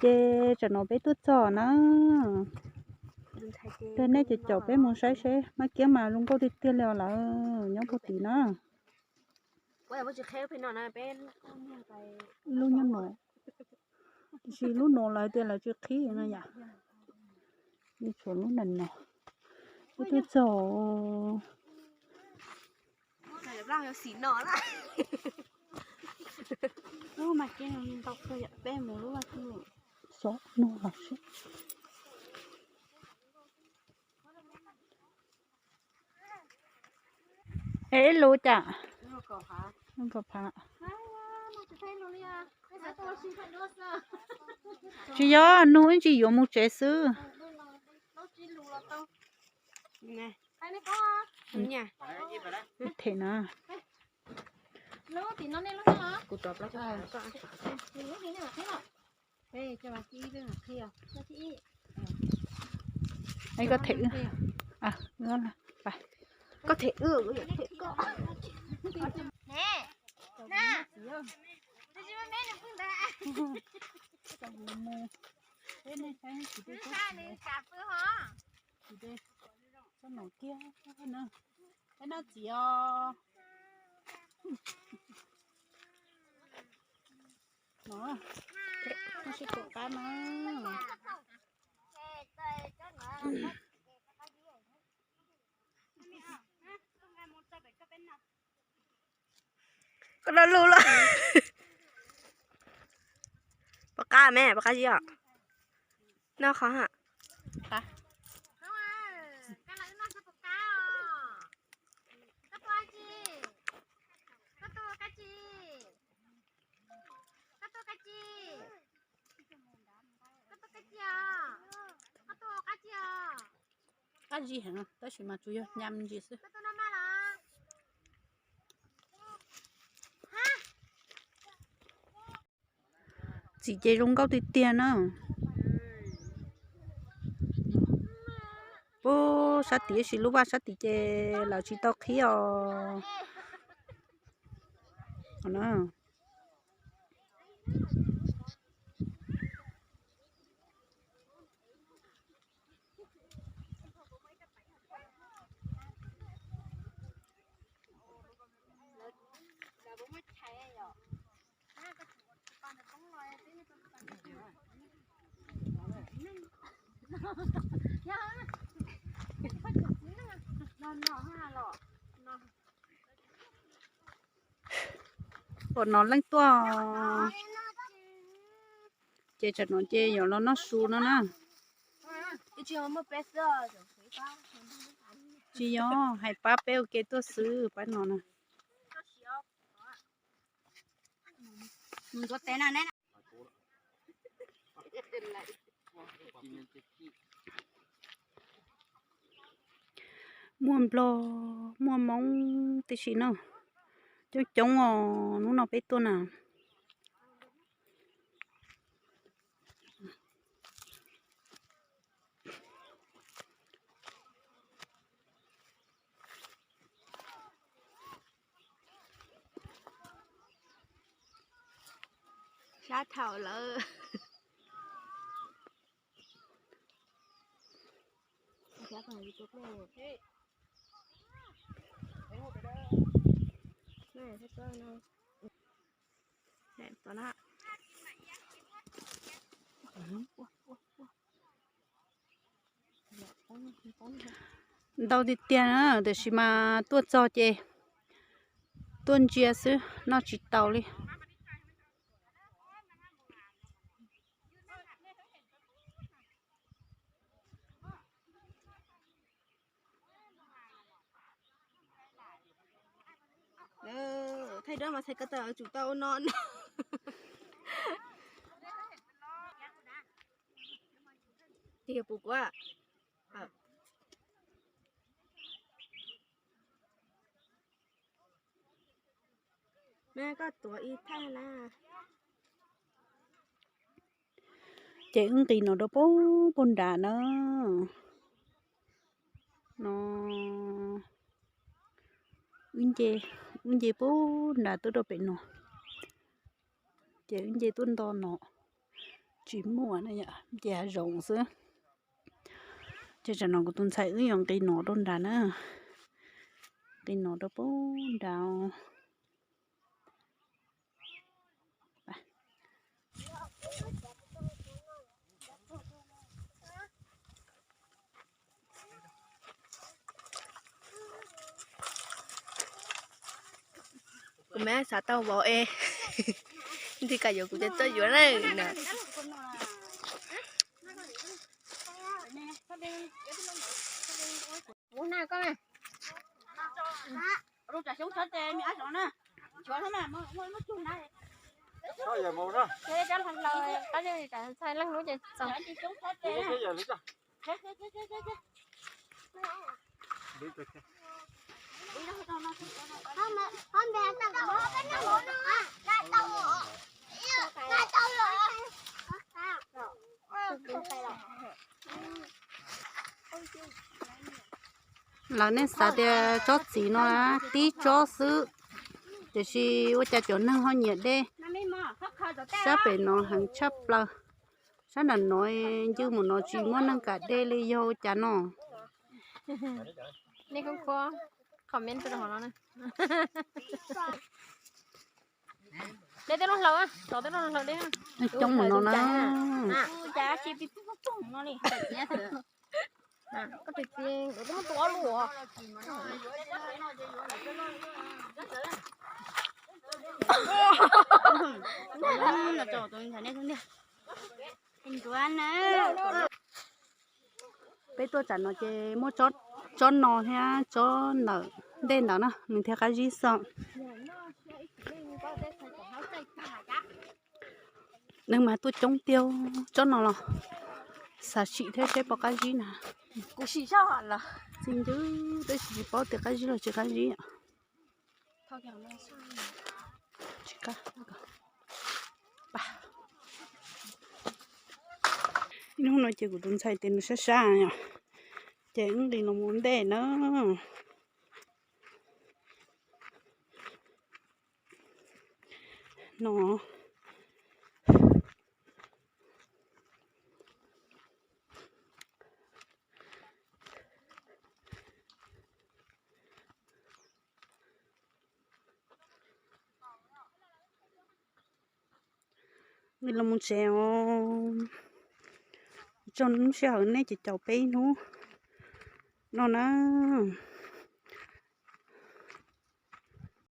ces tsam no peb tuaj txog na. Tej nej caum caum peb mus saib seb, maj kiab mas zoo nkauj tiag tiag li os lawm, nyob puag tim na. Lub nyob no, tiam sis lub no lawv tias lawv tsis qhib no yom. Tshuav lub ntawm no, peb tuaj txog. Lub mas ces ntau kawg yom, peb mus lub vaj kub xov no los seb. Es ib lub cas? Kaum phav. Tsis yog, nug ib ntsis yuav mus tsev xwb. Them na. Koj them wb, koj them wb, txhob nom kiag na, peb noj txiv os. No, koj sib tus qab no. Koj dab lub lawm. Pom qab me, pom qab zib os. Noj qhov ha. Qab zib heev tab sis mas tsuas yog nyam ntsis xwb. Txiv ces zoo nkauj tiag tiag na. Pub sab tid, tab sis lub vaj sab tid ces lawv tsis tau qhib os. Ua no leej tuaj. Ces tsam no ces yuav los noj su no na. Tsis yog, hais pab peb ua ke tuaj xwb pab no na. Muaj nplog, muaj moob tib si na. Coob coob os, hnub no peb tuaj na. Sab thaum lawm. Ntau tiag tiag na, tiam sis mas tuaj txog ces tuaj ntsia xwb, noj tsis tau li. Thaij duab mas txhais ko taw tsum tau no no. Tig pus kuv. Koj tuav ib thaij na. Ces wb nqis no rau puag puag nrad na. No, wb nce, wb nce puag nrad tuaj rau pem no. Ces wb nce tuaj nto no. Tsis muaj na yom, ces hav zoov xwb. Ces tsam no kuv tus ntxhais wb yuav nqis nom rau nrad na. Nqis nom rau pem nrad. Kuv me xav tau vauv es nti kam yuav kuv ces tuaj yuav na. Lawv nej xav tias tsob txiv no tib tsob xwb, tiam sis ua cas cov neeg ho nyiam de. Sab pem no heev tshaj plaws. Sab nram no ncw mus no tsis muaj neeg kam de li, yog ua cas no? Nej kuj comment rau hauv no na. De tej lub hlaws, tom tej lub hlaws de. Coob mus no na. Peb tuaj tsam no ces muaj tsob no thiab tsob ntawm ntej ntawd na, nws thiaj qab zib xwb. Neeg mas tuaj coob tiag, tsob no los xav sim thiab seb puas qab zib na. Kuv sim zog los txi ncw, tab sis tsis paub tias qab zib los tsis qab zib. Hnub no ces kuv tus ntxhais tias nws sab sab yom, ces wb nqis los mus ntej na. No Nqis los mus tsev os. Tsaug lub sij hawm nej ces caum peb ib hnub no na.